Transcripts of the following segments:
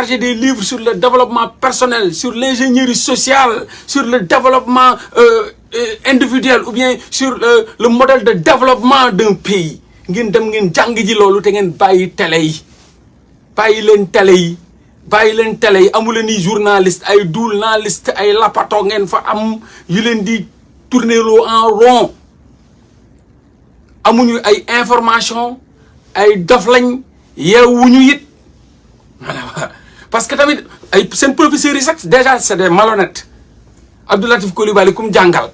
télécharger des livres sur le développement personnel, sur l'ingénierie sociale, sur le développement individuel ou bien sur le modèle de développement d'un pays. Ngeen dem ngeen jàng ji loolu te ngeen bàyyi télé yi bàyyi leen télé yi bàyyi leen télé yi amu leen ni journaliste ay journaliste ay lapato ngeen fa am yu leen di tourner en rond amuñu ay information ay dof lañ yeewuñu it voilà parce que tamit ay seen professeurs yi sax déjà c'est des malhonnêtes Abdou Latif Coulibaly ku mu jàngal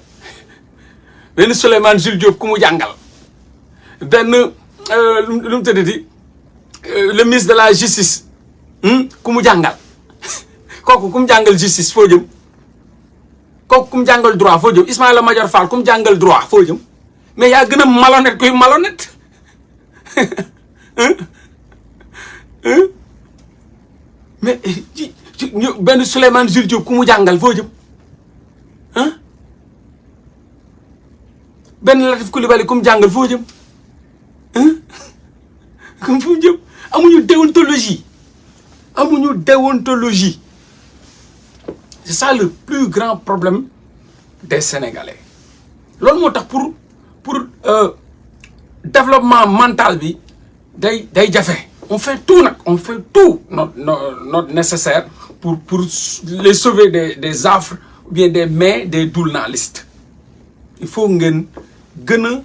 benn Souleymane Jules Diop ku mu jàngal benn lu mu tëddati le ministre de la justice ku mu jàngal kooku ku mu jàngal justice foo jëm kooku ku mu jàngal droit foo jëm Ismaïla Madior Fall ku mu jàngal droit foo jëm mais yaa gën a malhonnête kuy malhonnête mais benn Souleymane Jules Diop ku mu jàngal foo jëm benn Latif Coulibaly ku mu jàngal foo jëm comme foo jëm amuñu déontologie c'est ça le plus grand problème des Sénégalais loolu moo tax pour développement mental bi day jafe on fait tout notre nécessaire pour les sauver des affres ou bien des mains des journalistes il faut ngeen gën a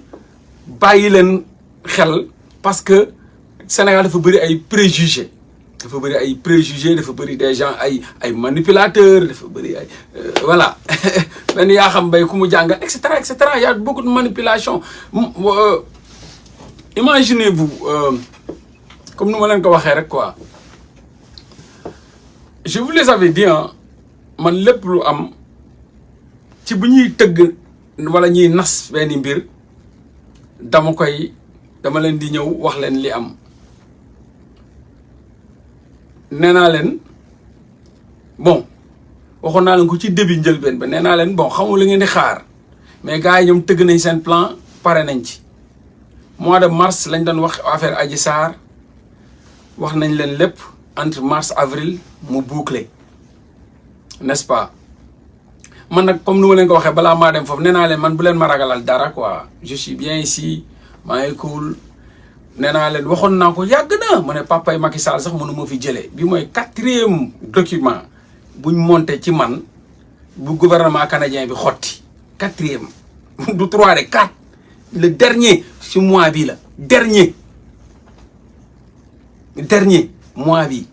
bàyyi leen xel parce que Sénégal dafa bëri ay préjugés dafa bëri des gens ay manipulateurs dafa bëri ay voilà benn yaa xam bay ku mu jàngal et cetera y a beaucoup de manipulation imaginez-vous comme nu ma leen ko waxee rek quoi je vous les avais dit man lépp lu am ci bu ñuy tëgg wala ñuy nas benn mbir dama leen di ñëw wax leen li am nee naa leen bon waxoon naa leen ko ci début njëlbeen ba nee naa leen bon xamul li ngeen di xaar mais gars yi ñoom tëgg nañ seen plan pare nañ ci mois de mars lañ doon wax affaire Adji Sarr wax nañ leen lépp entre mars avril mu bouclé n'est-ce pas man nag comme nu ma leen ko waxee balaa maa dem foofu nee naa leen man bu leen ma ragalal dara quoi je suis bien ici maa ngi cool nee naa leen waxoon naa ko yàgg na ma ne papay Macky Sall sax mënu ma fi jëlee bi mooy 4e document buñ monté ci man bu gouvernement canadien bi xotti 4e du 3 de 4 le dernier ci mois bi la dernier mois bi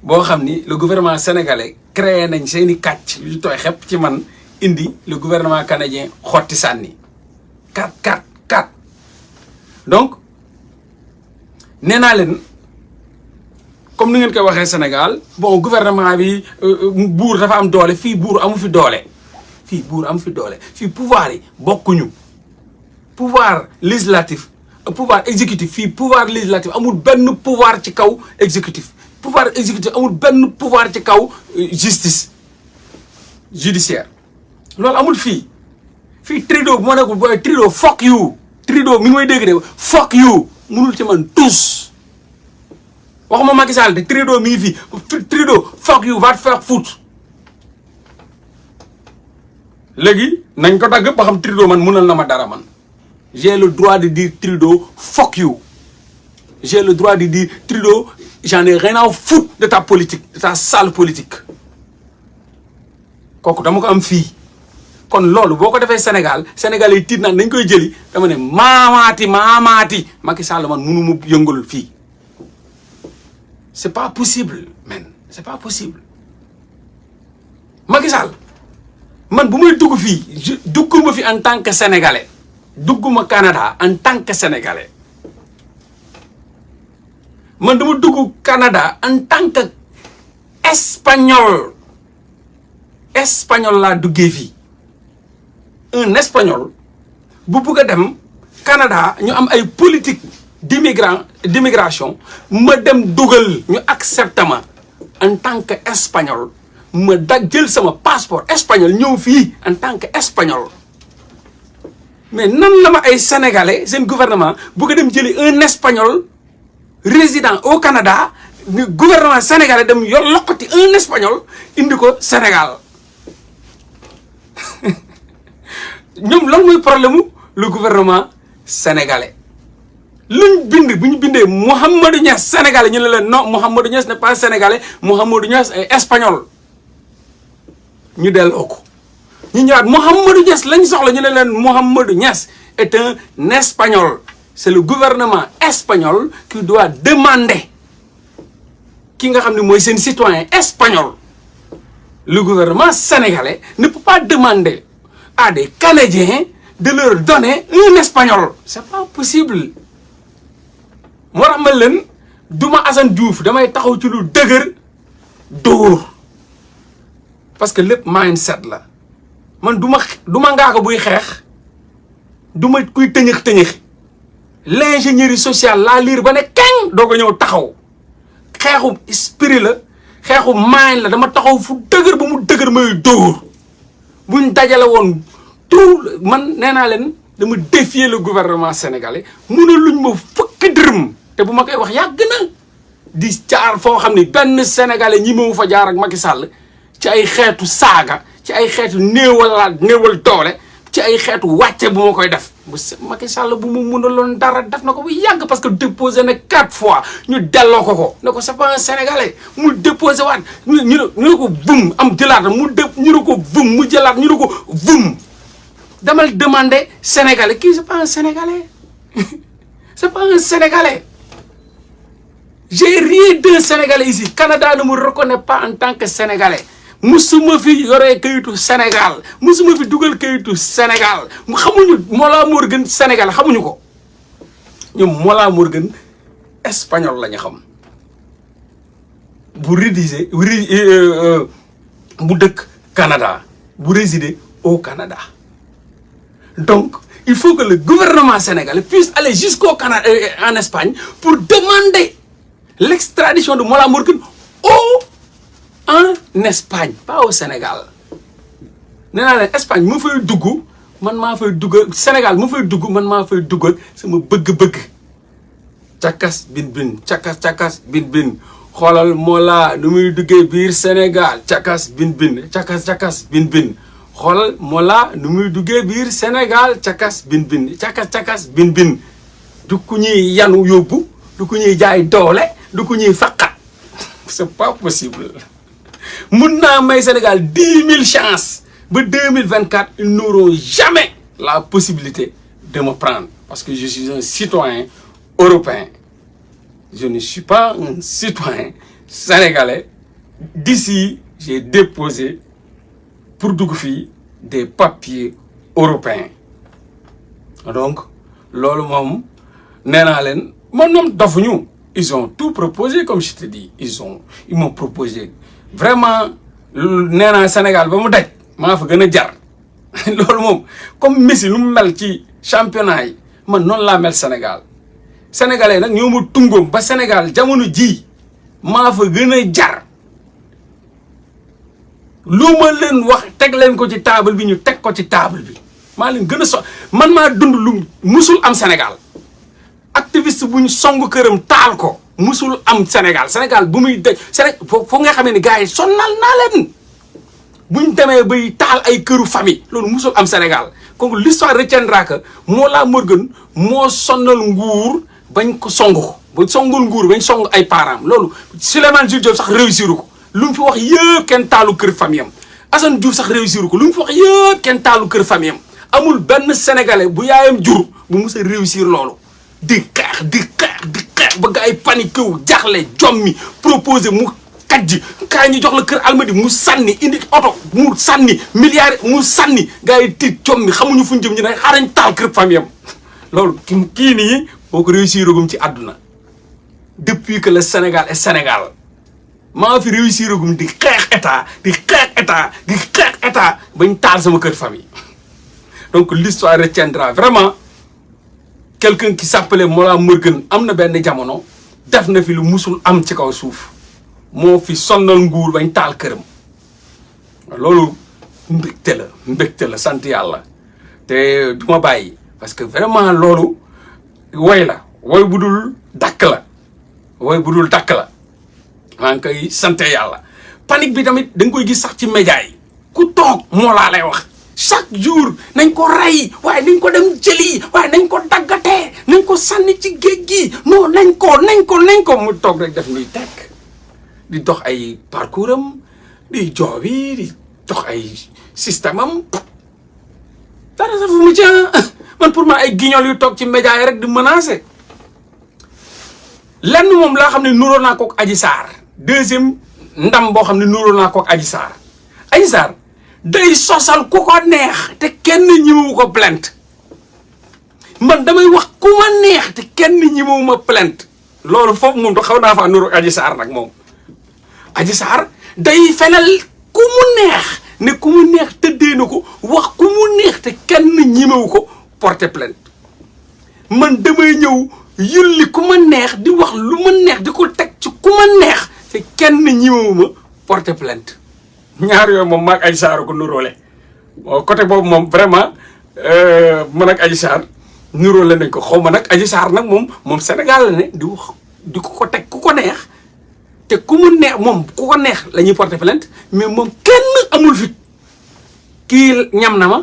boo xam ni le gouvernement sénégalais créé nañ seeni kàcc yu tooy xepp ci man indi le gouvernement canadien xotti sànni 4 donc nee naa leen comme ni ngeen koy waxee Sénégal bon gouvernement bi buur dafa am doole fii buur amu fi doole fii pouvoir yi bokkuñu pouvoir législatif pouvoir exécutif fii pouvoir législatif amul benn pouvoir ci kaw exécutif pouvoir exécutif amul benn pouvoir ci kaw justice judiciaire loolu amul fii Trudeau bu ma nekkul booy Trudeau fuck you Trudeau mi ngi may dégg de fuck you munul ci man tous waxuma Macky Sall de Trudeau mi ngi fii Trudeau fuck you va te faire foutre léegi nañ ko dagg ba xam Trudeau man munal na ma dara man j'ai le droit de dire Trudeau fuck you j'ai le droit de dire Trudeau j'en ai rien à foutre de ta politique de ta sale politique kooku dama ko am fii kon loolu boo ko defee Sénégal yi tiit naan dañ koy jëli dama ne maamaati Macky Sall man munu mu yëngal fii c'est pas possible man c'est pas possible Macky Sall man bu may dugg fii dugguma fi en tant que sénégalais dugguma Canada en tant que sénégalais man dama dugg Canada en tant que espagnol laa duggee fii un espagnol bu bugg a dem Canada ñu am ay politique d'immigration ma dem dugal ñu accepté ma en tant que espagnol ma jël sama passeport espagnol ñëw fii en tant que espagnol mais nan la ma ay sénégalais seen gouvernement bugg a dem jëli un espagnol résident au Canada gouvernement sénégalais dem yor loqati un espagnol indi ko Sénégal ñoom lan mooy problème le gouvernement sénégalais luñ bind bu ñu bindee Mouhamadou Niass sénégalais ñu ne leen non Mouhamadou Niass n'est pas sénégalais Mouhamadou Niass est espagnol ñu delloo ko ñu ñëwaat Mouhamadou Niass lañ soxla ñu ne leen Mouhamadou Niass est un espagnol c'est le gouvernement espagnol qui doit demander ki nga xam ne mooy seen citoyen espagnol le gouvernement sénégalais ne peut pas demander à des Canadiens de leur donner un espagnol c'est pas possible moo tax ma leen duma Assane Diouf damay taxaw ci lu dëgër dóor parce que lépp mindset la man du ma ngaaka buy xeex du ma kuy tëñëx l'ingénierie sociale laa liir ba ne keng doo ko ñëw taxaw xeexu esprit la xeexu mind la dama taxaw fu dëgër ba mu dëgër may dóor buñ dajale woon tout man nee naa leen dama défier le gouvernement sénégalais mëna luñ ma fukki dërëm te bu ma koy wax yàgg na di jaar foo xam ne benn sénégalais ñi mu fa jaar ak Macky Sall ci ay xeetu saaga ci ay xeetu néewal doole ci ay xeetu wàcce bu ma koy def bu Macky Sall bu mu mënaloon dara def na ko bu yàgg parce que déposé na 4 fois ñu delloo ko ne ko c'est pas un sénégalais mu déposé waat ñu ne ko vum am jëlaat ñu ne ko vum mu jëlaat ñu ne ko vum damal demander sénégalais kii c'est pas un sénégalais c'est pas un sénégalais j'ai rien d'un sénégalais ici Canada ne me reconnaît pas en tant que sénégalais musuma fi yoree kayitu Sénégal musuma fi dugal kayitu Sénégal xamuñu Mollah Morgun Sénégal xamuñu ko ñoom Mollah Morgun espagnol la ñu xam bu rédiger bu dëkk Canada bu résider au Canada donc il faut que le gouvernement sénégalais puisse aller jusqu'au Canada en Espagne pour demander l'extradition de Mollah Morgun en Espagne pas au Sénégal nee naa leen Espagne mu fay dugg man maa fay dugg Sénégal mu fay dugg man maa fay dugg sama bëgg-bëgg cakas bin cakas bin xoolal Mollah nu muy duggee biir Sénégal cakas bin cakas bin xoolal Mollah nu muy duggee biir Sénégal cakas bin du ku ñuy yanu yóbbu du ku ñuy jaay doole du ku ñuy faqat c'est pas possible mun naa may Sénégal 10 000 chances ba 2024 ils n'auront jamais la possibilité de me prendre parce que je suis un citoyen européen je ne suis pas un citoyen sénégalais d'ici j'ai déposé pour dugg fii des papiers européens donc loolu moom nee naa leen moom ñoom dofuñu ils ont tout proposé comme je te dis ils m'ont proposé vraiment nee naa Sénégal ba mu daj maa fa gën a jar loolu moom comme Messi lu mu mel ci championnat yi man noonu laa mel Sénégal sénégalais nag ñoo ma tungoom ba Sénégal jamono ji maa fa gën a jar lu ma leen wax teg leen ko ci table bi ñu teg ko ci table bi maa leen gën a man maa dund lu musul am Sénégal activiste bu ñu song këram taal ko musul am Sénégal bu muy daj foo nga xamee ni gars yi sonnal naa leen buñ demee bay taal ay këru famille loolu musul am Sénégal donc l'histoire retiendra que Mollah Morgun moo sonnal nguur bañ ko song ko ba songul nguur bañ song ay parents loolu Souleymane Jules Diop sax réussir ko lu mu fi wax yëpp kenn taalu kër famille am Assane Diouf sax réussir ko lu mu fi wax yëpp kenn taalu kër famille am amul benn sénégalais bu yaayam jur bu mus a réussir loolu di xeex ba gars yi paniqué wu jaxle jommi proposé mu kajji kaay ñu jox la kër Almadi mu sànni indi oto mu sànni milliards mu sànni gars yi tiit jommi xamuñu fu ñu jëm ñu ne xaarañ taal kër famille am loolu kii nii boo ko réussir agum ci àdduna depuis que le Sénégal est Sénégal maa fi réussir agum di xeex état bañ taal sama kër famille donc l'histoire retiendra vraiment quelqu'un qui s'appelait Mollah Morgun am na benn jamono def na fi lu musul am ci kaw suuf moo fi sonnal nguur bañ taal këram loolu mbégte la sant yàlla te du ma bàyyi parce que vraiment loolu woy bu dul dakk la maa ngi koy sant yàlla. panique bi tamit da nga koy gis sax ci média yi ku toog moo laa lay wax chaque jour nañ ko rey waaye nañ ko dem jëli waaye nañ ko daggatee nañ ko sànni ci géej gi non nañ ko mu toog rek def ni tekk di dox ay parcours am di joobi di dox ay système am dara sa fu mu ci man pour man ay guignol yu toog ci média yi rek di menacer lenn moom laa xam ne nuróo naa kook Adji Sarr deuxième ndam boo xam ne nuróo naa kook Adji Sarr day sosal ku ko neex te kenn ñimewu ko plainte man damay wax ku ma neex te kenn ñimewu ma plainte loolu foofu moom xaw naa faa nuróo Adji Sarr nag moom Adji Sarr day fenal ku mu neex ne ku mu neex tëddee na ko wax ku mu neex te kenn ñimewu ko porter plainte man damay ñëw yulli ku ma neex di wax lu ma neex di ko teg ci ku ma neex te kenn ñimewu ma porter plainte ñaar yooyu moom maag Adji Sarr ko nuróole côté boobu moom vraiment man ak Adji Sarr nuróole nañ ko xaw ma nag Adji Sarr nag moom Sénégal la ne di wax di ko teg ku ko neex te ku mu neex moom ku ko neex la ñuy porter plainte mais moom kenn amul fit kii ñam na ma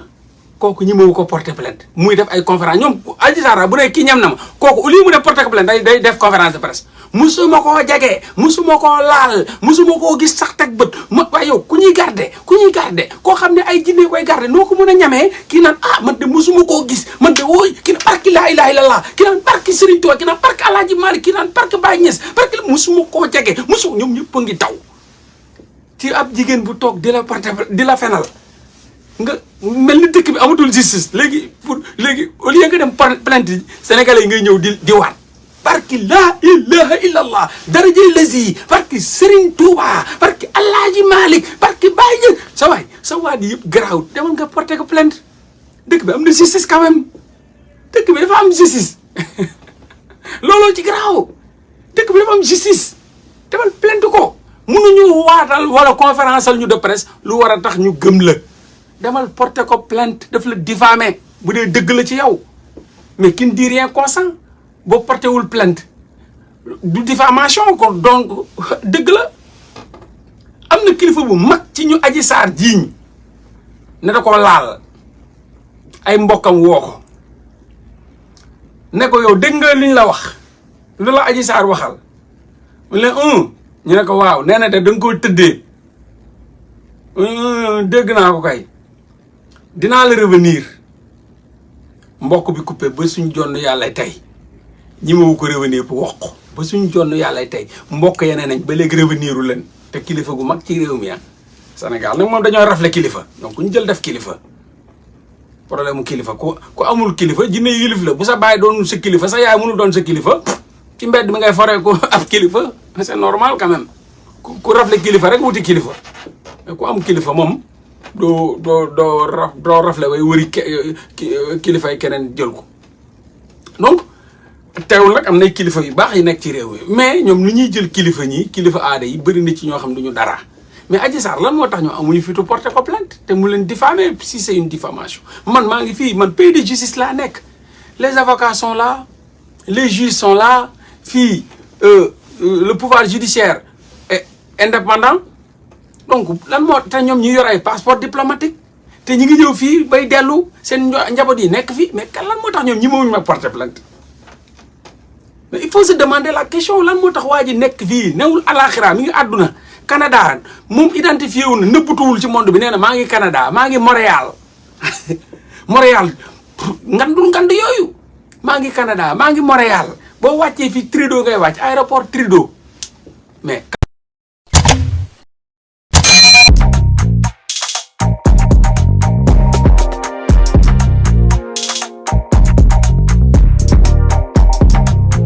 kooku ñi mu ko porter plainte muy def ay conférence ñoom Adji Sarr bu dee kii ñam na ma kooku au lieu mu def porter plainte day def conférence de presse musuma koo jege musuma koo laal musuma koo gis sax teg bët waaye yow ku ñuy garder koo xam ne ay jinne koy garder noo ko mën a ñamee kii naan man de musuma koo gis man de wooy kii naan barki laa ilaaha illallaah kii naan barki Serigne Touba kii naan barki Alaaji Maalik kii naan barki Baye Niass barki musuma koo jege ñoom ñëpp a ngi daw ci ab jigéen bu toog di la porter di la fenal nga mel ni dëkk bi amatul justice léegi au lieu nga dem plainte yi sénégalais yi ngay ñëw di waat barki laa ilaha illallah darajey lazi barki Serigne Touba barki Alaaji Malik barki Baye Niass sa waay di yëpp garaaw demal nga porté ko plainte dëkk bi am na justice quand même dëkk bi dafa am justice looloo ci garaaw dëkk bi dafa am justice demal plainte ko mënuñu waatal wala conférenceal ñu de presse lu war a tax ñu gëm la demal porté ko plainte daf la diffamé bu dee dëgg la ci yow mais qui ne dit rien consent boo porté wul plainte du diffamation ko donc dëgg la am na kilifa bu mag ci ñu Adji Sarr jiiñ ne da ko laal ay mbokkam woo ko ne ko yow dégg nga liñ la wax lu la Adji Sarr waxal mu ne ñu ne ko waaw nee na de da nga koo tëddee dégg naa ko kay dinaa la revenir mbokk bi coupé ba suñ jonn yàlla tey ñi ma ko revenir pour wax ko ba suñ jonn yàlla tey mbokk yeneen nañ ba léegi reveniru leen te kilifa gu mag ci réew mi Sénégal nag moom dañoo rafle kilifa donc ku ñu jël def kilifa problème mu kilifa ku amul kilifa jinne yilif la bu sa baay doon sa kilifa sa yaay mënul doon sa kilifa ci mbedd mi ngay foree ko ab kilifa c'est normal quand même ku rafle kilifa rek wuti kilifa ku am kilifa moom doo rafle way wëri kilifa yi keneen jël ko donc teewul nag am nay kilifa yu baax yi nekk ci réew mi mais ñoom lu ñuy jël kilifa kilifa aada yi bëri na ci ñoo xam duñu dara mais Adji Sarr lan moo tax ñoo amuñu fitu porter ko plainte te mu leen diffamer si c'est une diffamation man maa ngi fii man pays de justice laa nekk les avocats sont là les juges sont là fii le pouvoir judiciaire est indépendant donc lan moo te ñoom ñu yor ay passeport diplomatique te ñi ngi ñëw fii bay dellu seen njaboot yi nekk fii mais lan moo tax ñoom ñi mawuñu ma porter plainte mais il faut se demander la question lan moo tax waa ji nekk fii newul alaxira mi ngi àdduna Canada moom identifié wu na nëbbatuwul ci monde bi nee na maa ngi Canada maa ngi Montréal Montréal ngand yooyu maa ngi Canada maa ngi Montréal boo wàccee fii Trudeau ngay wàcc aéroport Trudeau mais